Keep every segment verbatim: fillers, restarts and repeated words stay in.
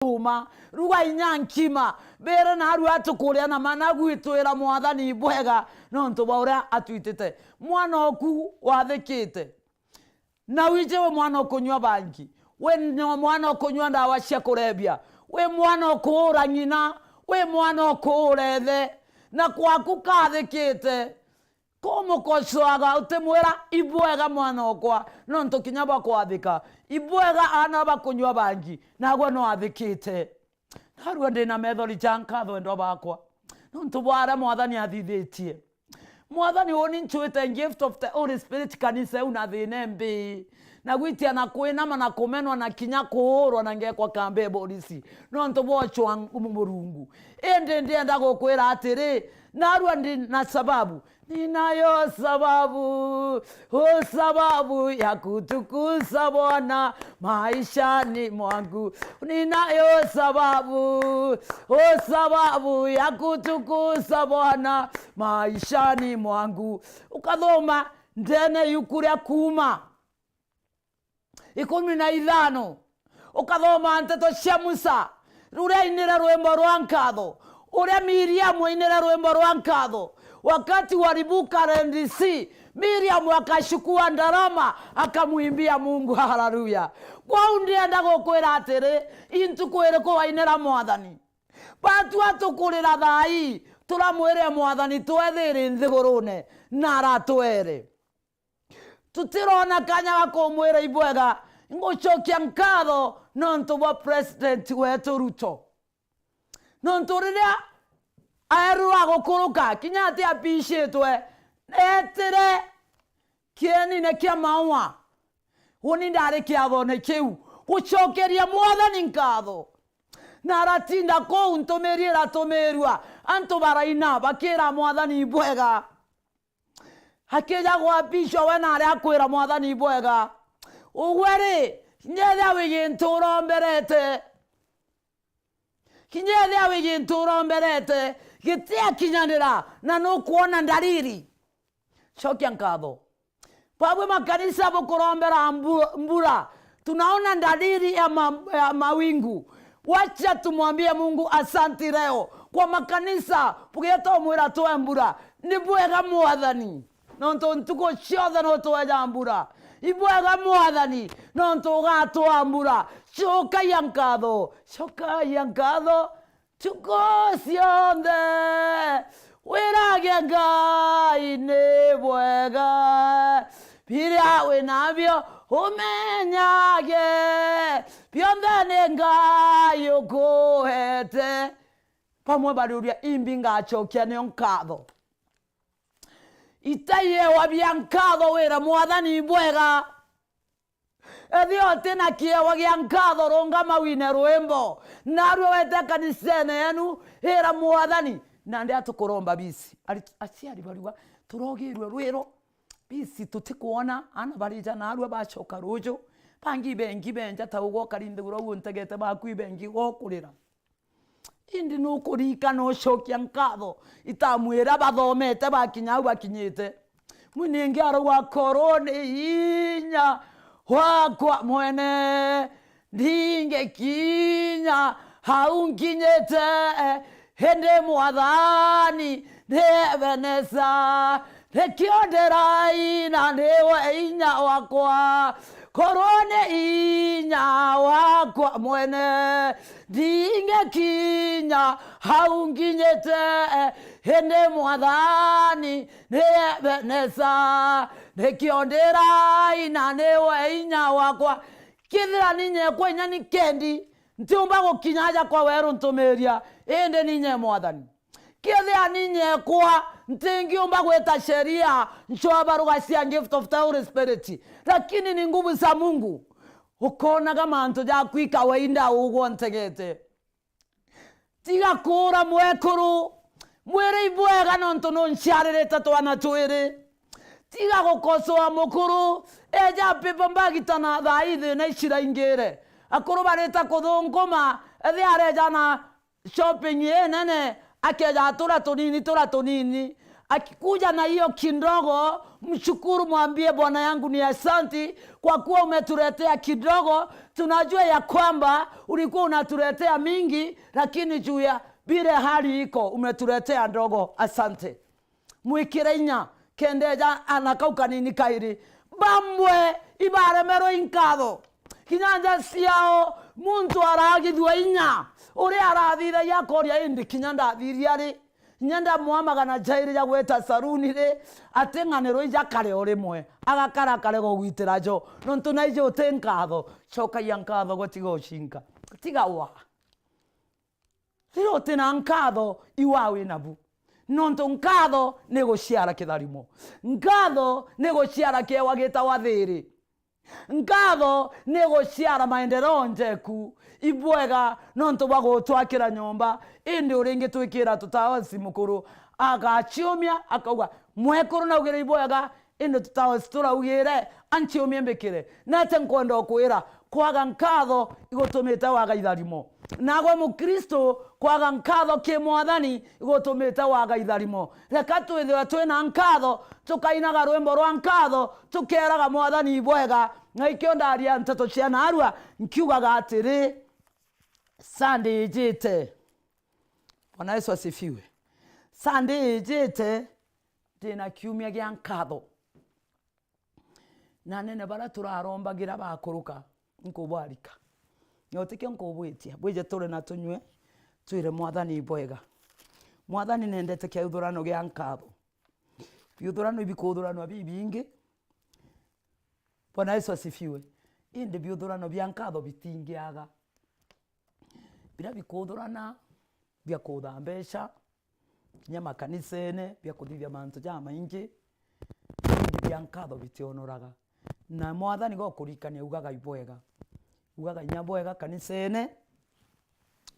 tuma, ruga inya nkima, bere narua tukuria na managu, itwira Mwathani ibwega nontu bwa uria atwitite. Mwana oku wathikite, na wiji wi mwana ukunyua bangi, wi nyo-, mwana ukunyua ndawa cia kurebia, wi mwana ukuura ng'ina, wi mwana ukuura ithe, na kwaku kathikite, kumukocoaga utimwira, "Ibwega mwana okwa," nontu kinya bwa kwathika. Ibwega aana bakunyua bangi, nagwe no athikite. Narua ndi na methori ja nkatho, endwa bakwa, nontu bwa aria Mwathani athithitie. Mwathani, uni ncwite gift of the Holy Spirit kanisa iu na thina mbi, na gwitia na kwinama na kumenwa na kinya kuurwa na ngekwa kambe borisi, nontu bwa ucwa ng-, Murungu. Indi ndienda gukwira atiri, narua ndi na sababu. Ninayo sababu, o sababu ya kutukuza Bwana maishani mwangu. Ninayo sababu, o sababu ya kutukuza Bwana maishani mwangu. Ukathoma ndene yuku ria Kuuma ikumi na ithano, ukathoma nteto cia Musa, ruria ainire rwimbo rwa nkatho, uria Miriamu ainire rwimbo rwa nkatho. Wakati walivuka Red Sea, Miriamu akachukua ndarama, akamwimbia Mungu. Haleluya! Kwou ndienda gukwira atiri, i ntuku iriku wainira Mwathani? Batua tukurira thaa ii, turamwire Mwathani twethiri nthigurune, na aratwere. Tutirona kanya ga kumwira ibwega, ngucokia nkatho nontu bwa President wetu Ruto. Nontu riria aerwa gukuruka, kinya ati apicitwe, etire kienine kia maua. Uni ndari kiathone kiu, gucokeria Mwathani nkatho. Na aratinda kuu, ntumiri iratumirua, antu baraina, bakira Mwathani ibwega. Akija gwapicwa we na aria akwira Mwathani ibwega. Ugwe ri, kinya ethia wi gintu uromberete, kinya ethia wi gintu uromberete, gitiakinyanira na nukwona ndariri, cokia nkatho. Babwe makanisa bukurombera mbu-, mbura, tunaona dalili ya ma-, ya mawingu. Wacha tumwambie Mungu asanti leo. Kwa makanisa, bugieta umwira twe mbura, ni bwega Mwathani, nontu ntuku ciothe nutweja mbura. Ibwega Mwathani, nontu ugatwaa mbura. Cokagia nkatho, cokagia nkatho. Ntuku cionthe wirage Ngai ni bwega, biria wi nabio umenyage, bionthe ni Ngai ukuhete. Bamwe bariuria, imbi ngacokia nio nkatho? Itaiyewa bia nkatho, wira Mwathani ibwega. Ethia uti na kiewa gia nkatho, rungama wine rwimbo. Narua wete kanisene yenu, ira Mwathani, nandi atukuromba bisi. Ari-, aciari bariuga, turogirwe rwiro, bisi tutikwona, aana barija narua bacoka ruju. Bangi ibengi benja ta ugwe ukari nthiguru au untegete, baku ibengi gokurira. Indi nukuririkana ucokia nkatho itamu iria bathomete bakinya au bakinyite? Mwiningi arauga, "Korwo ni inya wakwa mwene, ndingikinya hau nkinyite, indi Mwathani ni Ebenesa, nikio ndiraina, niwe inya wakwa. Korwo ni inya wakwa mwene, ndingikinya hau nkinyite, indi Mwathani ni Ebenesa, nikio ndiraina, niwe inya wakwa." Kethira ni nyekwa inya ni kendi, ntiumba gukinya aja kwa weru ntumiria, indi ni nye Mwathani. Kethia ni nyekwa, ntingiumba gwita sheria ncwaba ruga cia gift of the Holy Spirit, lakini ni nguvu za Mungu. Ukonaga mantu jaku i kawaida ugwe untegete. Tiga kuura mwekuru, mwire ibwega nontu nunciaririte twana twiri. Tiga gukosoa mukuru, eja apipa mbagita na thaa ii thina iciraingire. Akuru barita kuthunguma, ethia areja na shopping inene, akeja tura tunini, tura tunini. Akikuja na hiyo kidogo, mshukuru, mwambie, "Bwana yangu, ni asanti kwa kuwa umetuletea kidogo. Tunajua ya kwamba ulikuwa unatuletea mingi, lakini juu ya vile hali iko, umetuletea ndogo. Asante." Mwikire inya, kendeja ana kau kanini kairi. Bamwe ibaremerwe i nkatho. Kinya nja ciao, muntu aragithua inya. Uria arathithagia akoria, "Indi kinya ndathiria ri?" Inya ndamwaa magana jairi ja gwita saruni ri, ating'anirwe ija kare o rimwe. Agakara karega gwitira jo. Nontu naiji uti nkatho. Cokagia nkatho gutiga ucinka. Tiga wa. Riria uti na nkatho, iwa wi nabu. Nontu nkatho ni guciara kitharimo. Nkatho ni guciara kiewa gitawa thiiri. Nkatho ni guciara maendeleo njeku. Ibwega nontu bwa gutwakira nyomba, indi uringitwikira tutaosi mukuru agaciumia, akauga, "Mwekuru naugire ibwega, indi tutaosi turaugire, anciumie mbikire." Nate nkwenda ukwira, kwaga nkatho igutumite waga itharimo. Nagwe Mukristo, kwaga nkatho ki Mwathani igutumite waga itharimo. Reka twithirwe twina nkatho, tukainaga rwimbo rwa nkatho, tukeraga Mwathani ibwega. Na ikio ndaria nteto cia naarua, nkiugaga atiri, Sunday ijite. Bwana Yesu asifiwe. Sunday ijite, ndina kiumia gia nkatho. Na anene baria turarombagira bakuruka, nkubwarika. Nyotikio nkubwitia, bwije turi na tunywe, twire Mwathani ibwega. Mwathani nendete kiuthurano gia nkatho. Biuthurano ibikuthuranwa bibingi. Bwana Yesu asifiwe. Indi biuthurano bia nkatho bitingiaga. Biria bikuthurana bia kuutha mbeca, kinya makanisene, bia kuthithia mantu jamaingi, indi bia nkatho bitionoraga. Na Mwathani gokurikania, ugaga ibwega. Ugaga inya bwega kanisene,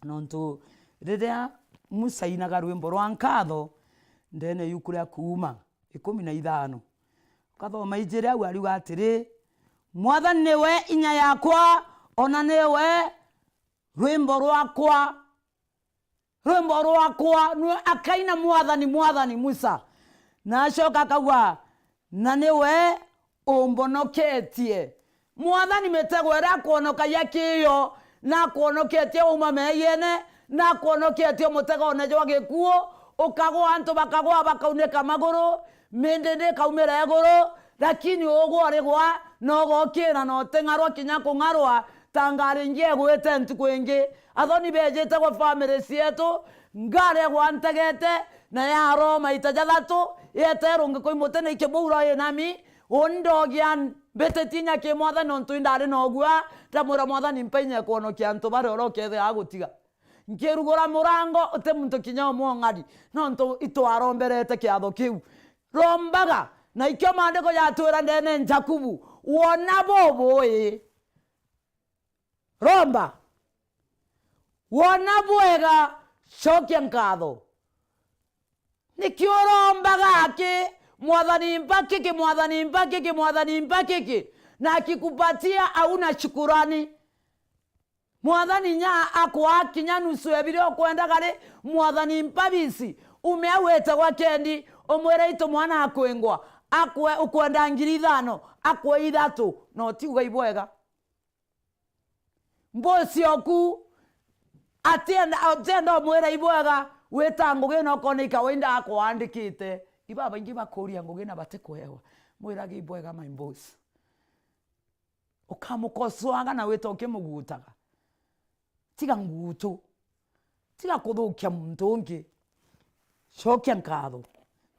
nontu riria Musa ainaga rwimbo rwa nkatho, ndene yuku ria Kuuma ikumi na ithano, ukathoma ijiri au, ariuga atiri, "Mwathani niwe inya yakwa, ona niwe rwimbo rwakwa." Rwimbo rwakwa, nwe akaina Mwathani, Mwathani Musa. Na acoka akauga, "Na niwe umbonoketie." Mwathani mitego iria akwonokagia kiyo, na akwonoketie uma meeyene, na akwonoketie mutegone jwa gikuu, ukagwa, antu bakagwa, bakaunika maguru, mindi ndikaumira iguru, lakini ugwa urigwa, na ugokira na uting'arwa kinya kung'arwa, ta ngari ingi igwite ntuku ingi. Athoni beejite gwa family cietu, ngari igwa ntegete, na ya Roma maita jathatu, yeterwo ngiko imuti na ikibuura inami, uni ndogia mbititie inya ki Mwathani, nontu indari na ugua, ndamwira Mwathani, mpa inya ikwonokia antu baria uria ukethira agutiga. Nkirugura murango, uti muntu kinya umwe ung'ari, nontu itwaromberete kiatho kiu. Rombaga, na ikio maandiko jatwira ndene Jakubu, wona bubui. Romba. Wona bwega, cokia nkatho. Niki urombaga aki, "Mwathani, mpa kiki, Mwathani, mpa kiki, Mwathani, mpa kiki," na akikupatia hauna shukurani? Mwathani nya akwaa kinya nusu ya biria ukwendaga ri, "Mwathani, mpa bisi." Ume au wite gwa kendi, umwire, "Itu mwana akwingwa, akwe, ukwenda ngiri ithano, akwe ithatu." No tiuga ibwega. Mbosi oku atienda, atienda umwira ibwega, wita ngugi na ukona i kawaida akwandikite. Ibabaingi bakuria ngugi na batikwewa. Mwirage ibwega, my boss. Ukamukosoaga na wita ukimugutaga. Tiga ngutu. Tiga kuthukia muntu ungi. Cokia nkatho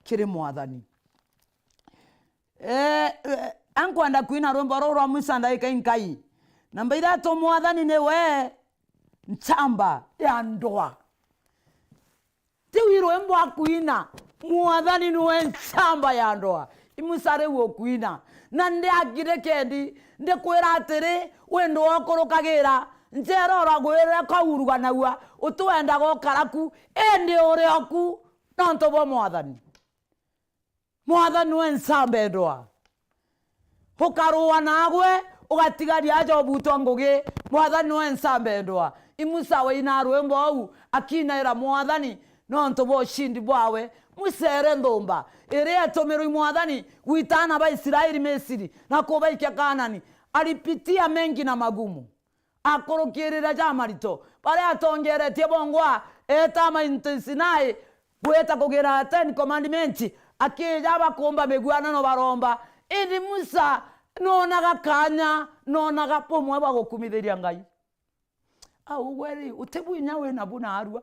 kiri Mwathani. Eh, eh, ankwenda kwina rwimbo ruu rwa Musa ndagika inkai. Namba ithatu, Mwathani niwe nchamba ya ndwa. Tiu i rwimbo akwina, Mwathani niwe nchamba ya ndwa. I Musa riu ukwina. Na ndiakire kendi, ndikwira atiri, wi ndwa ukurukagira, njera uragwirire kauruganagua, utwendaga ukara ku, indi uri oku, nontu bwa Mwathani. Mwathani we nsambe ndwa. Ukarua nagwe, ugatigaria aja ubutwa ngugi. Mwathani we nsambe ndwa. I Musa waina rwimbo au, akinaira Mwathani, nontu bwa ushindi bwawe. Musa ere nthumba iria yatumirwe i Mwathani gwita aana ba Israeli Misiri na kubaikia Kaanani, alipitia mengi na magumu, akurukirira jamarito, baria atongeretie bongwa, eeta Mount Sinai, gwita kugira Ten Commandments, akija bakumba miguanano baromba. Indi Musa noonaga kaanya, noonaga bumwe bwa gukumithiria Ngai. Au ugwe ri, uti bwinya wina bu naarua?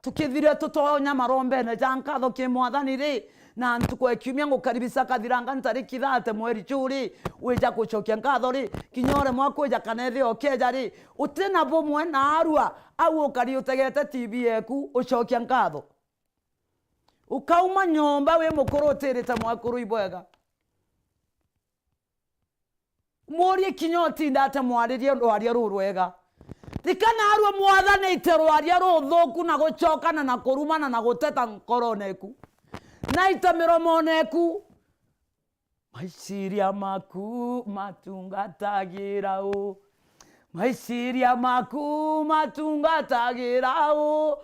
Tukithire tutonya marombene ja nkatho ki Mwathani ri, na ntuku ya kiumia ngukaribisa kathiranga ntariki thate mweri juu ri, wija gucokia nkatho ri, kinya uremwa kwija kana ithio ukeja ri, uti na bumwe naarua, au ukari utegete T V yeku ucokia nkatho. Ukauma nyomba wi mukuru utirite mwekuru ibwega. Muurie kinya utinda atia mwaririe rwaria rurwega. Rika naarua mwathanite rwaria ruthuku na gucokana na kurumana na guteta nkorone eku. Naita miromone eku. Maiciria maku matungatagira u? Maiciria maku matungatagira u?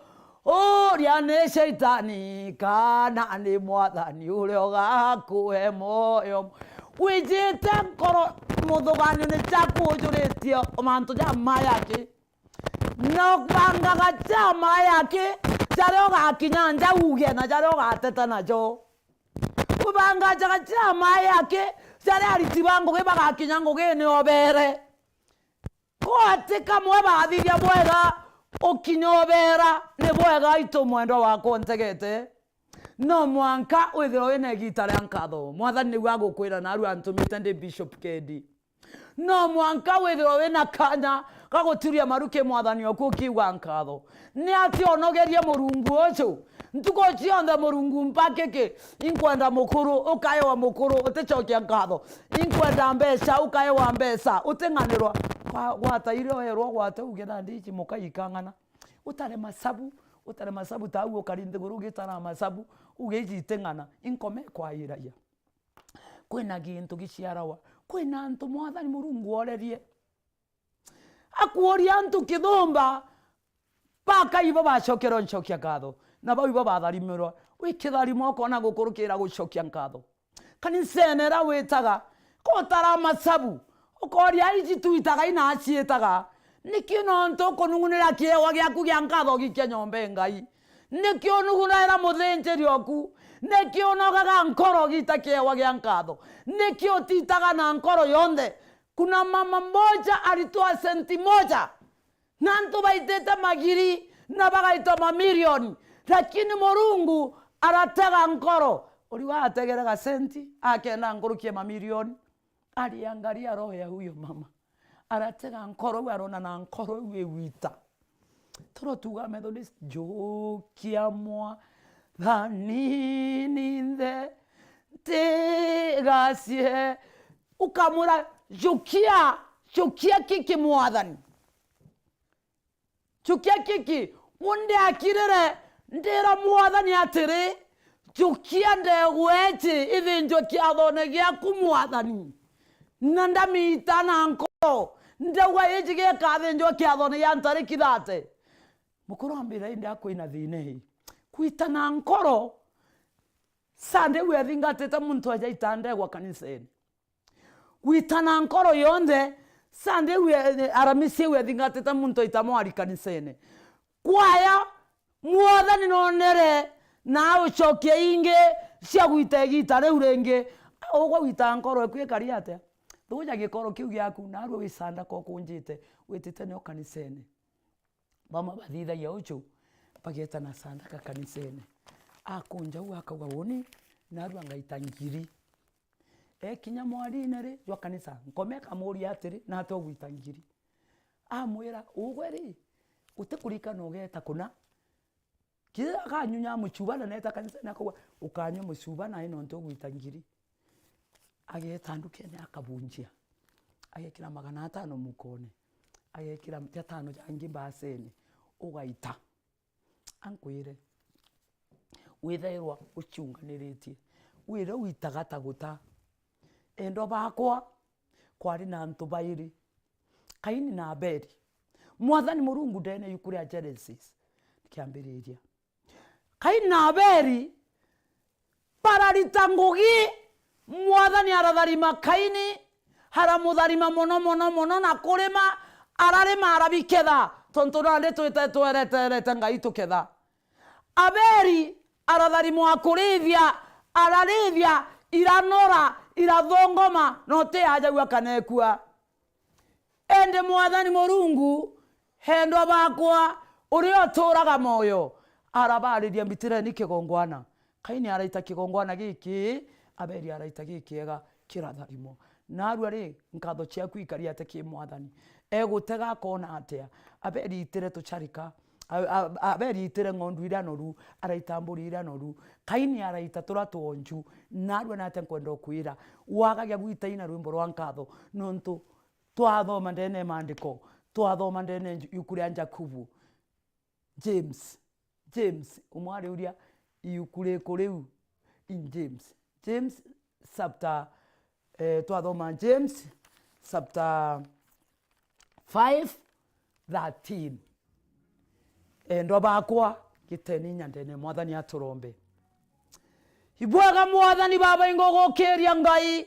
Uria ni Shaitani kana ni Mwathani uria ugakuhe moyo? Wijite nkoro muthuganio ni jaku ujuritie mantu ja maya ki? Na ubangaga ja maya ki jaria ugakinya nja uge na jaria ugateta najo? Ubangajaga ja maya ki jaria ariti ba ngugi bagakinya ngugine obere? Ko ati kamwe bathithia bwega, ukinya ubera, ni bwega itu mwendwa wakwa untegete. No mwanka withirwe wina igita ria nkatho. Mwathani niwe agukwira, naarua antumite ndi Bishop Kedi. No mwanka withirwe wina kanya ga guturia maru ki Mwathani oku ukiigua nkatho. Ni atia unogerie Murungu uju? Ntuku cionthe Murungu mpakiki, inkwenda mukuru, ukaewa mukuru, uticokia nkatho. Inkwenda mbeca, ukaewa mbeca, uting'anirwa. Kwa-, gwata iria uerwa gwate, uge nandi ici muka ikang'ana. Utare masabu, utare masabu ta au ukari nthiguru ugitara masabu, uge ici iting'ana, inkome kwairagia. Kwina gintu giciarawa, kwina antu Mwathani Murungu orerie. Akuuria antu kithumba, baka ibo bacokerwa ncokia nkatho, na bau ibo batharimirwa. Wi kitharimo ukona gukurukira gucokia nkatho. Kanisene ira witaga, kotara masabu, ukoria iji twitaga ina aciitaga. Niki nontu ukunungunira kiewa giaku gia nkatho gikia nyomba e Ngai? Niki unugunaira muthinjiri oku? Niki unogaga nkoro gita kiewa gia nkatho? Niki utitaga na nkoro yonthe? Kuna mama mmoja alitoa senti moja, na antu baitite magiri na bagaita mamirioni, lakini Murungu aratega nkoro. Uriu ategere gasenti, akenda nkuruki ya mamirioni. Aliangalia roho ya huyo mama. Aratega nkoro iu, arona na nkoro iu igwita. Toro tuga Methodist, "Njukia Mwathani ninthe, ntigacie." Ukamwira, "Njukia, njukia kiki Mwathani. Njukia kiki." Undi akirire, ndira Mwathani atiri, "Njukia ndegwa iji ithinjwe kiathone giaku Mwathani." Na ndamita na nkoro, ndauga iji gikathinjwa kiathone gia ntariki thate. Mukuru ambira, "Indi akwina thina ii." Kwita na nkoro, Sunday iu ethingatite muntu aja aita ndegwa kanisene. Gwita na nkoro yonthe, Sunday iu e-, Aramisi iu ethingatite muntu aita mwari kanisene. Kwaya, Mwathani nonere, na aucokia ingi cia gwita igita riu ringi. Ugwe gwita nkoro eku ikari atia? Thuja gikoro kiu giaku, narua wisanda ko kunjite, witite nio kanisene. Bamwe bathithagia uju, bageeta na sandaka kanisene. Akunja uu akauga, "Uni, narua ngaita ngiri." Ekinya mwarine ri, jwa kanisa, nkome ikamuuria atiri, "Nati ugwita ngiri?" Amwira, "Ugwe ri, utikurikana ugeeta kuna?" Kinya akanyunya mucuba na neeta kanisene akauga, "Ukanyua mucuba nae nontu ugwita ngiri." Ageeta ndukene akabunjia. Agekira magana atano mukone. Agekira jatano jangi mbasene. Ugaita. Ankwire, withairwa uciunganiritie, wire witaga ta guta. Endwa bakwa, kwari na antu bairi, Kaini na Abeli. Mwathani Murungu ndene yuku ria Genesis, kiambiriria. Kaini na Abeli bararita ngugi, Mwathani aratharima Kaini, aramutharima mono, mono, mono, na kurima ararima, arabiketha, tontu nandi twite twereterete Ngai tuketha. Abeli aratharimwa kurithia, ararithia, iranora, irathongoma, na uti aja ua kana ekua. Indi Mwathani Murungu, endwa bakwa, uria uturaga moyo, arabariria, mbitireni kigongwana. Kaini araita kigongwana giki, Abeli araita gikiega, kiratharimwa. Narua ri, nkatho ciaku ikari ate ki Mwathani? Egutega akona atia? Abeli aitire tucarika, a-, a-, Abeli aitire ng'ondu iria noru, araita mburi iria noru. Kaini araita turia twonju. Narua ni atia nkwenda ukwira? Wagagia gwita ina rwimbo rwa nkatho, nontu twathoma ndene ya maandiko, twathoma ndene ya iuku ria Jakubu. James, James, umwe ariuria iuku riku riu in James. James chapter, eh, twathoma James chapter five thirteen. Endwa bakwa, giteni nyandene, Mwathani aturombe. Ibwega Mwathani Baba, ingugukiria Ngai.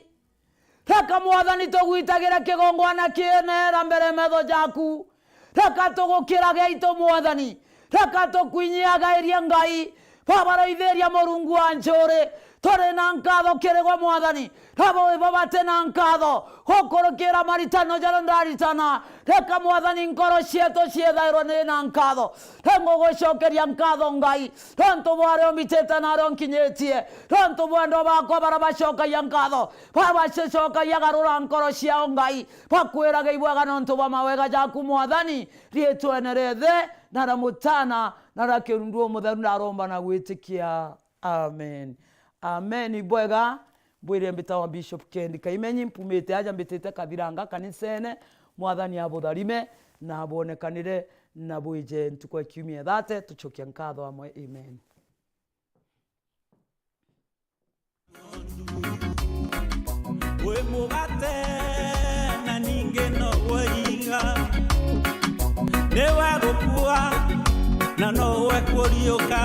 Reka Mwathani tugwitagire kigongwana kienera mbere metho jaku. Reka tugukirage itu Mwathani. Reka tukwinyiagairie Ngai. Baba, roithiria Murungu wa njuri. Turi na nkatho kiri gwe Mwathani. Nabo ibo bati na nkatho gukurukira maritano jaria ndaritana. Reka Mwathani nkoro cietu ciethairwe ni na nkatho. Ringugucokeria nkatho Ngai, nontu bwa aria umbitite na aria unkinyitie, nontu bwa endwa bakwa baria bacokagia nkatho, babacokagia garura nkoro ciao Ngai, bakwirage ibwega nontu bwa mawega jaku Mwathani, riitwene ria Ithe, na ria Mutana, na ria Kirundu Umutheru, ndaromba na gwitikia. Amen. Amen. Ibwega, mbwire mbitawa Bishop Kendi Kaimenyi, mpumite aja mbitite Kathiranga kanisene, Mwathani abutharime, na abwonekanire, na bwije ntuku ya kiumia thate, tucokia nkatho amwe. Amen. Wi mugate na ningi no we iga, ni we gukua na no we kuriuka.